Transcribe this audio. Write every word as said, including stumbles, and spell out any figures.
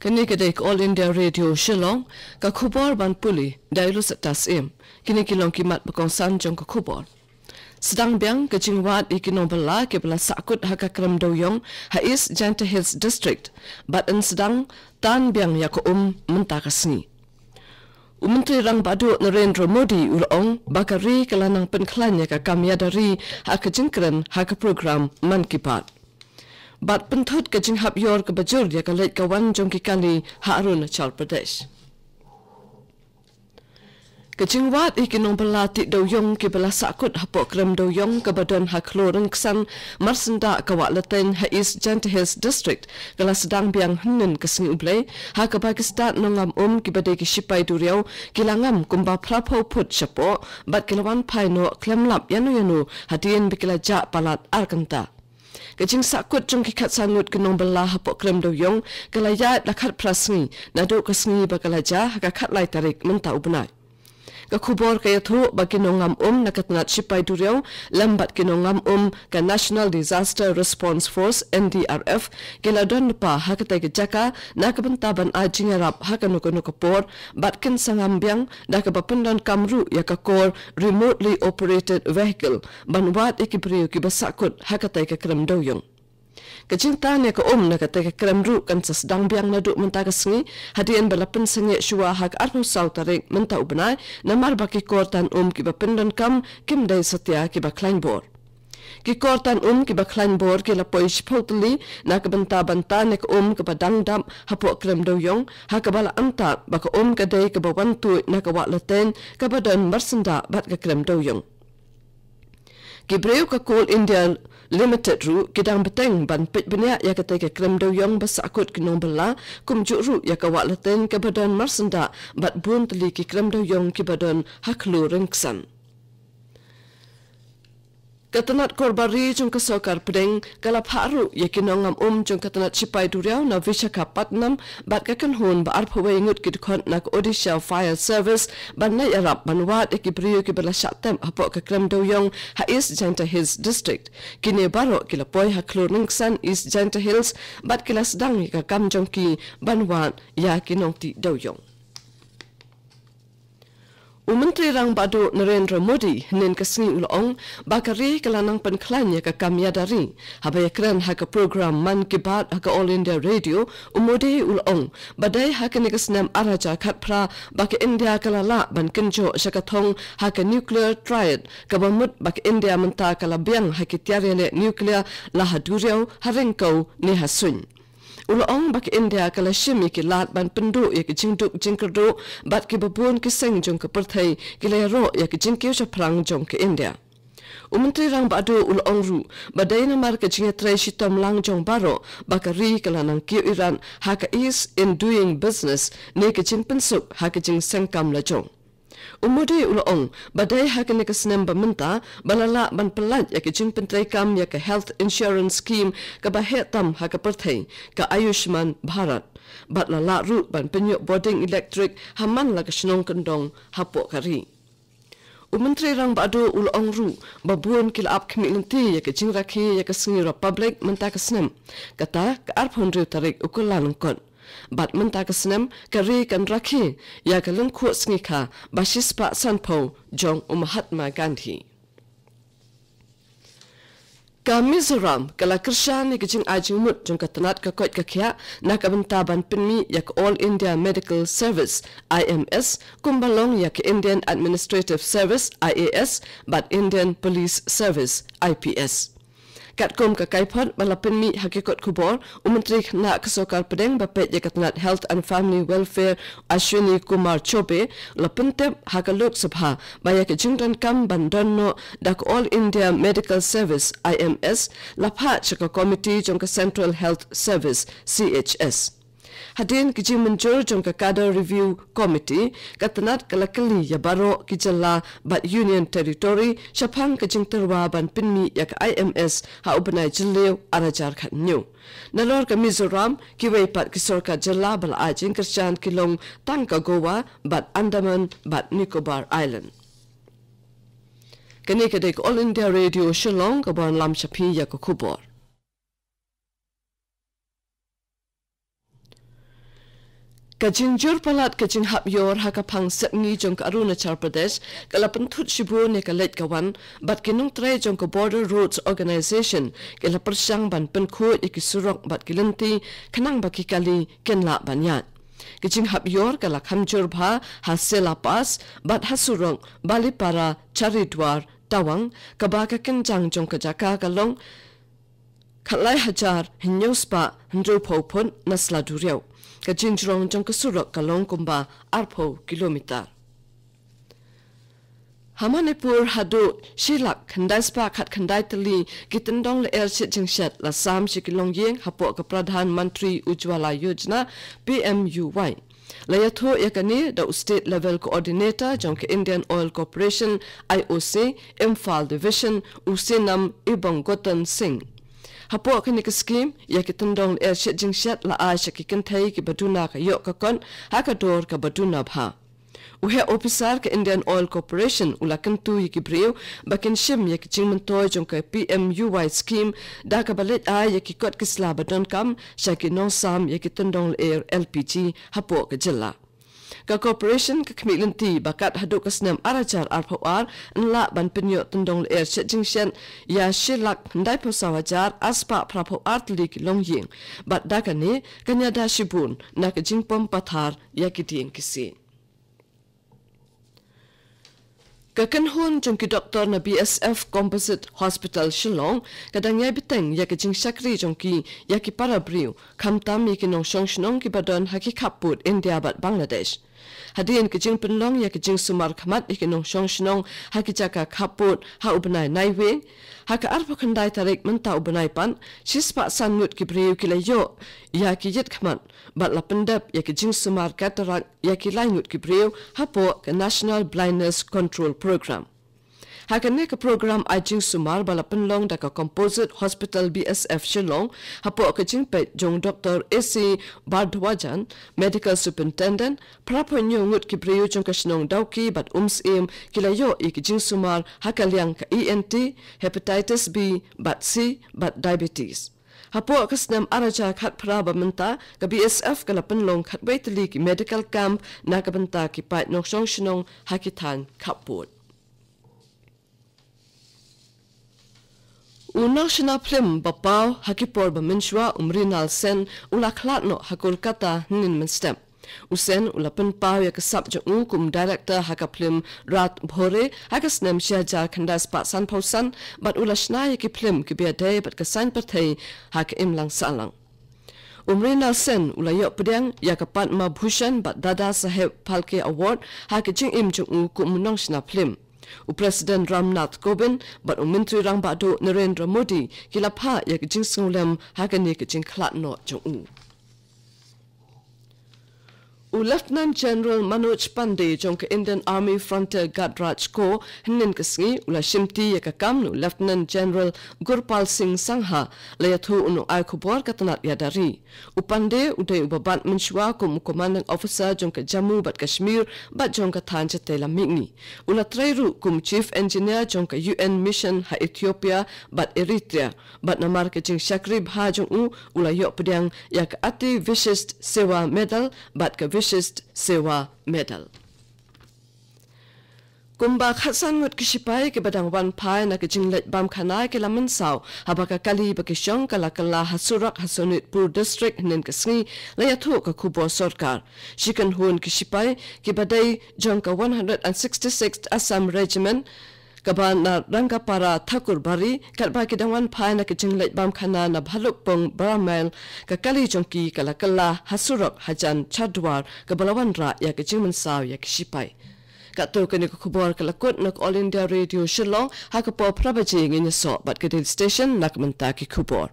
Kane ka dei ka All India Radio Shillong, ka khubor ban pule da i Lusetta Syiem. Kine ki long ki mat ba kongsan jong ka khubor. Sdang biang ka jingwad ïa ki nongbylla kiba la sahkut ha ka krem dewïong ha East Jaintia Hills District, bad yn sdang tan biang ïa ka um mynta ka sngi. U Myntri Rangbah Duh Narendra Modi u la ong ba ka ri ka la nang pynkhlaiñ ïa ka kam ïada ri ha ka jingkren ha ka program Mann Ki Baat. Bad pynthut ka jinghap ïor kaba jur ïa ka leit ka wan jong ki kali ha Arunachal Pradesh. Ka jingwad ïa ki nongbylla tih dewïong kiba la sahkut hapoh krem dewïong kaba don ha Khloo Ryngksan, marsyndah ka Wah Latein ha East Jaintia Hills District, ka la sdang biang hynnin ka sngi U Blei, ha kaba ki stad nongam um kiba dei ki shipai duriaw ki la ngam kumba phraphew phut shapoh, bad ki la wan phai noh khlem lap ïano ïano hadien ba ki la jah palat ar kynta. Ka jingsahkut jong ki khatsan ngut ki nongbylla hapoh krem dewïong ka la ïaid la khatphra sngi naduh ka sngi ba ka la jia ha ka khatlai tarik mynta u bnai. Ka khubor ka ïathuh ba ki nongam um na ka tnat shipai duriaw lem bad ki nongam um ka National Disaster Response Force, N D R F, ki la don lypa ha katei ka jaka na ka bynta ban ai jingïarap ha kano kano ka por, bad kin sa ngam biang da kaba pyndonkam ruh ïa ka kor Remotely Operated Vehicle ban wad ïa ki briew kiba sahkut ha katei ka krem dewïong. Ka jingtan ïa ka um na katei ka krem ruh kan sa sdang biang naduh mynta ka sngi, hadien ba la pynsangeh shuwa ha ka arphew saw tarik mynta u bnai, namar ba ki kor tan um kiba pyndonkam kim dei satia kiba khlaiñ bor. Ki kor tan um kiba khlaiñ bor ki la poi shiphew tylli na ka bynta ban tan ïa ka um kaba dang dap hapoh krem dewïong, ha kaba la antad ba ka um ka dei kaba wan tuid na ka Wah Latein kaba don marsyndah bad ka krem dewïong. Ki briew ka Coal India Limited ruh ki dang bteng ban peit bniah ïa katei ka krem dewïong ba sahkut ki nongbylla, kumjuh ruh ïa ka Wah Latein kaba don marsyndah bad bun tylli ki krem dewïong kiba don ha Khloo Ryngksan. Ka tnat korbari jong ka sorkar pdeng ka la phah ruh ïa ki nongam um jong ka tnat shipai duriaw na Visakhapatnam bad ka kynhun ba arphew wei ngut ki dkhot na ka Odisha Fire Service ban leit ïarap ban wad ïa ki briew kiba la shah tep hapoh ka krem dewïong ha East Jaintia Hills District. Kine baroh ki la poi ha Khloo Ryngksan, East Jaintia Hills, bad ki la sdang ïa ka kam jong ki ban wad ïa ki nongtih dewïong. U Myntri Rangbah Duh Narendra Modi hynnin ka sngi u la ong ba ka ri ka la nang pynkhlaiñ ïa ka kam ïada ri. Haba ïakren ha ka program Mann Ki Baat ha ka All India Radio, u Modi u la ong ba dei ha kane ka snem ar hajar khatphra ba ka India ka la lah ban kynjoh sha ka thong ha ka nuclear triad, kaba mut ba ka India mynta ka la biang ha ki tiar ïaleh nuclear la ha duriaw, ha ryngkew ne ha suiñ. U la ong ba ka India ka la shim ïa ki lad ban pynduh ïa ki jingduk jingkyrduh, bad kiba bun ki seng jong ka pyrthei ki la ïaroh ïa ki jingkiew shaphrang jong ka India. U Myntri Rangbah Duh u la ong ruh ba dei namar ka jingïatrei shitom lang jong baroh ba ka ri ka la nang kiew irat ha ka ease in doing business ne ka jingpynsuk ha ka jingseng kam lajong. U Modi u la ong ba dei ha kane ka snem ba mynta ba la lah ban pyllait ïa ka jingpyntreikam ïa ka health insurance scheme kaba heh tam ha ka pyrthei, ka Ayushman Bharat, bad la lah ruh ban pynïoh bording elektrik ha man la ka shnong kyndong hapoh ka ri. U Myntri Rangbah Duh u la ong ruh ba bun ki la ap khmih lynti ïa ka jingrakhe ïa ka sngi Republic mynta ka snem, kata ka arphew hynriew tarik u Kyllalyngkot. Bad mynta ka snem ka ri kan rakhe ïa ka lyngkhuh sngi kha ba shispah sanphew jong u Mahatma Gandhi. Ka Mizoram ka la kyrshan ïa ka jingai jingmut jong ka tnat ka koit ka khiah na ka bynta ban pynmih ïa ka All India Medical Service, I M S, kumba long ïa ka Indian Administrative Service, I A S, bad Indian Police Service, I P S. Katkum ka kaiphod ba la pynmih ha ki kot khubor, u Myntri Khynnah ka Sorkar Pdeng ba peit ïa ka tnat Health and Family Welfare, Ashwini Kumar Choube, u la pyntip ha ka Lok Sabha ba ïa ka jingdonkam ban don noh da ka All India Medical Service, I M S, la phah sha ka komiti jong ka Central Health Service, C H S. Hadien ka jingmynjur jong ka Cadre Review Committee, ka tnat ka la kylli ïa baroh ki jylla bad Union Territory shaphang ka jingtyrwa ban pynmih ïa ka I M S ha u bnai Jylliew ar hajar khathynñiew. Nalor ka Mizoram, kiwei pat ki sorkar jylla ba la ai jingkyrshan ki long tang ka Goa bad Andaman bad Nicobar Island. Kane ka dei ka All India Radio Shillong, kaba wanlam sha phi ïa ka khubor. Ka jingjur palat ka jinghap ïor ha ka phang sepngi jong ka Arunachal Pradesh ka la pynthut shibun ïa ka leit ka wan, bad ki nongtrei jong ka Border Roads Organization ki la pyrshang ban pynkhuid ïa ki surok bad ki lynti khnang ba ki kali kin lah ban ïaid. Ka jinghap ïor ka la kham jur bha ha Sela Pass bad ha surok Balipara Charidwar Tawang, kaba ka kynjang jong ka jaka ka long khatlai hajar hynñiew spah hynriewphew phut na sla duriaw. Ka jingjrong jong ka surok ka long kumba arphew kilometer. Ha Manipur haduh shi lak khyndai spah khatkhyndai tylli ki tyndong lyer shet jingshet la sam sha ki longïing hapoh ka Pradhan Mantri Ujjwala Yojana, P M U Y. La ïathuh ïa kane da u State Level Coordinator jong ka Indian Oil Corporation, I O C, Imphal Division, u Senam Ibonggoton Singh. Hapoh kane ka skim, ïa ki tyndong lyer shet jingshet la ai sha ki kynthei kiba duna ka ïoh ka kot ha ka dor kaba duna bha. U heh ophisar ka Indian Oil Corporation u la kyntu ïa ki briew ba kin shim ïa ki jingmyntoi jong ka P M U Y skim da kaba leit ai ïa ki kot ki sla ba donkam sha ki nongsam ïa ki tyndong lyer L P G hapoh ka jylla. Ka corporation ka khmih lynti ba kat haduh ka snem ar hajar arphew ar yn lah ban pynïoh tyndong lyer shet jingshet ïa shi lak hyndaiphew saw hajar ar spah phraphew ar tylli ki longïing. Bad da kane kan ïada shibun na ka jingpom pathar ïa ki dieng ki siej. Ka kynhun jong ki doktor na B S F Composite Hospital Shillong ka dang ïai bteng ïa ka jingshakri jong ki ïa ki para briew, khamtam ïa ki nongshong shnong kiba don ha ki khappud India bad Bangladesh. Hadien ka jingpynlong ïa ka jingsumar khmat ïa ki nongshong shnong ha ki jaka khappud ha u bnai Naiwieng, ha ka arphew khyndai tarik mynta u bnai pat, shispah san ngut ki briew ki la ïoh ïa ki ïit khmat bad la pyndep ïa ka jingsumar cataract ïa ki lai ngut ki briew hapoh ka National Blindness Control Program. Ha kane ka program ai jingsumar ba la pynlong da ka Composite Hospital B S F Shillong, hapoh ka jingpeit jong Doktor A C Bhardwajan, Medical Superintendent, phraphew hynñiew ngut ki briew jong ka shnong Dawki bad Umsyiem ki la ïoh ïa ki jingsumar ha ka liang ka E N T, Hepatitis B bad C bad Diabetes. Hapoh ka snem ar hajar khatphra bad mynta, ka B S F ka la pynlong khatwei tylli ki medical camp na ka bynta ki paid nongshong shnong ha ki thaiñ khappud. U nongshna phlim ba paw ha ki por ba mynshuwa, u Mrinal Sen, u la khlad noh ha Kolkata hynnin mynstep. U Sen u la pynpaw ïa ka sap jong u kum director ha ka phlim Raat Bhore ha ka snem shi hajar khyndai spah sanphew san, bad u la shna ïa ki phlim kiba ïadei bad ka saiñ pyrthei ha ka imlang sahlang. U Mrinal Sen u la ïoh pdiang ïa ka Padma Bhushan bad Dada Saheb Phalke Award ha ka jingim jong u kum u nongshna phlim. U President Ram Nath Kovind bad u Myntri Rangbah Duh Narendra Modi ki la phah ïa ka jingsngewlem ha kane ka jingkhlad noh jong u. U Lieutenant General Manoj Pandey jong ka Indian Army Frontier Guard Raj Corps hynnin ka sngi u la shimti ïa ka kam na u Lieutenant General Gurpal Singh Sangha, la ïathuh u nongai khubor ka tnat ïada ri. U Pandey u dei uba bat mynshuwa kum u Commanding Officer jong ka Jammu bad Kashmir bad jong ka thaiñ shatei lam mihngi. U la trei ruh kum Chief Engineer jong ka U N Mission ha Ethiopia bad Eritrea. Bad namar ka jingshakri bha jong u, u la ïoh pdiang ïa ka Ati Vishisht Seva Medal bad ka Vishisht Seva Medal. Kumba khatsan ngut ki shipai kiba dang wan phai na ka jingleit bam khana ki la mynsaw haba ka kali ba ki shong ka la kylla ha surok ha Sonitpur District hynnin ka sngi, la ïathuh ka khubor sorkar. Shi kynhun ki shipai kiba dei jong ka one hundred and sixty-sixth Assam Regiment, kaba na Rangapara Thakurbari, katba ki dang wan phai na ka jingleit bam khana na Bhalukpong Baramail, ka kali jong ki ka la kylla ha surok hajan Chardwar, kaba la wanrah ïa ka jingmynsaw ïa ki shipai. Katto kane ka khubor ka la kut na ka All India Radio Shillong, ha ka por phra baje ngin ïasoh bad ka Delhi Station na ka bynta ki khubor.